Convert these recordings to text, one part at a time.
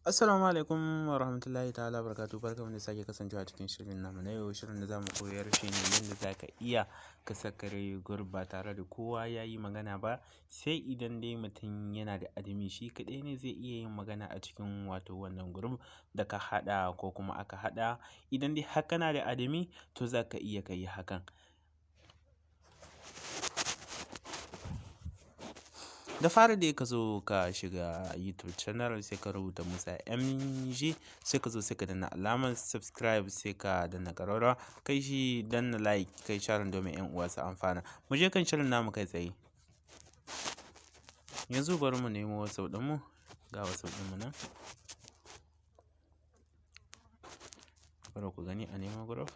Assalamu alaikum wa rahmatullahi ta'ala barakatuhu. Barkanmu da sake kasancewa cikin shirin namu na yau. Shirin da za mu koyar shi ne yadda za ka iya ka saka group ba tare da kowa ya yi magana ba, sai idan dai mutum yana da admin, shi kaɗai ne zai iya yin magana a cikin wato wannan group da ka haɗa ko kuma aka haɗa. Idan dai har kana da admin, to za ka iya ka yi hakan. Da fari dai ka zo ka shiga YouTube channel, sai ka rubuta Musa MG, sai ka zo sai ka danna alamar subscribe, sai ka danna ƙararrawa, kai shi danna like, kai sharing domin 'yan uwa su amfana. Mu je kan shirin namu kai tsaye. Yanzu bari mu nemo WhatsApp ɗinmu, ga WhatsApp ɗinmu nan. Bari ku gani a nemo group.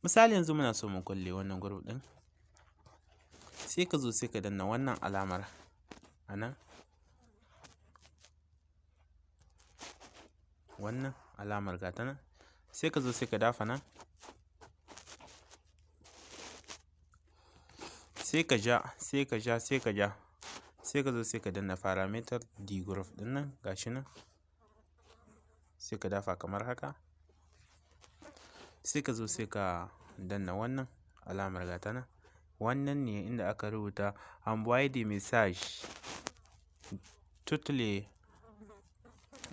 Misali, yanzu muna so mu kulle wannan group ɗin. Sai ka zo sai ka danna wannan alamar a nan. Wannan alamar ga ta nan. Sai ka zo sai ka dafa nan. Sai ka ja, sai ka ja, sai ka ja. Sai ka zo sai ka danna paramètres du groupe ɗin nan, ga shi nan. Sai ka dafa kamar haka. Sai ka zo sai ka danna wannan alamar, ga ta nan. Wannan ne inda aka rubuta "Envoyer des messages toutes les",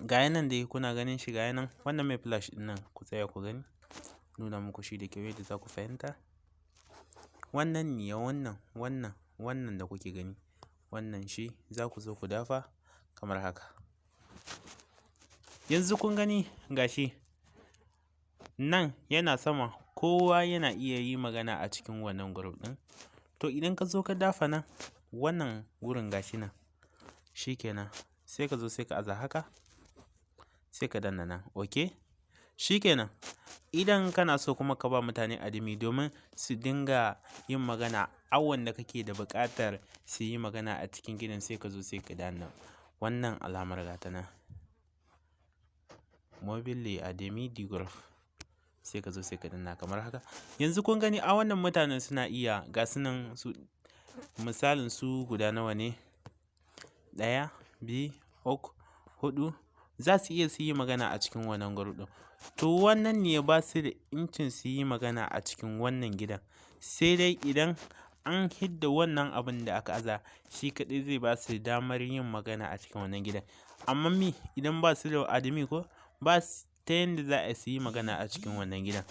ga ya nan dai kuna ganin shi, ga ya nan wannan mai flash ɗin nan. Ku tsaya ku gani, nuna muku shi da kyau yadda za ku fahimta. Wannan ne, wannan, wannan, wannan da kuke gani. Wannan shi za ku zo ku dafa kamar haka. Yanzu kun gani, ga shi nan yana sama, kowa yana iya yi magana a cikin wannan group ɗin. To, idan ka zo ka dafa nan, wannan wurin, ga shi nan, shi kenan. Sai ka zo sai ka aza haka, sai ka danna nan, okay? Shi kenan. Idan kana so kuma ka ba mutane admin domin su dinga yin magana, awan da kake da buƙatar su yi magana a cikin gidan, sai ka zo sai ka danna wannan alamar, ga ta nan. Modifier admin du groupe. Sai ka zo sai ka danna kamar haka. Yanzu kun gani, a wannan mutanen suna iya, ga su nan, su misalin su guda nawa ne? Ɗaya, biyu, uku, huɗu. Za su iya su yi magana a cikin wannan group ɗin. To, wannan ne ba su da incin su yi magana a cikin wannan gidan. Sai dai idan an hidda wannan abun da aka aza, shi kaɗai zai ba su damar yin magana a cikin wannan gidan. Amma me idan ba su da admin, ko ba ta yanda za a su yi magana a cikin wannan gidan.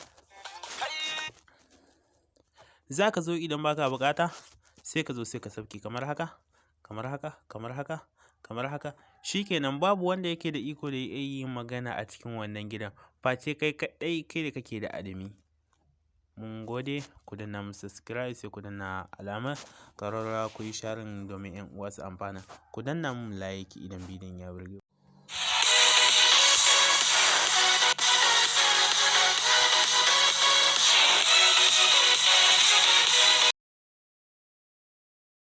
Za ka zo, idan ba ka buƙata, sai ka zo sai ka sauke kamar haka, kamar haka, kamar haka, kamar haka. Shi kenan, babu wanda yake da iko da ya iya yin magana a cikin wannan gidan face kai kaɗai, kai da kake da admin. Mun gode, ku danna mu subscribe, sai ku danna alamar ƙararrawa, ku yi sharing domin 'yan uwa su amfana. Ku danna mun like idan bidiyon ya burge ku.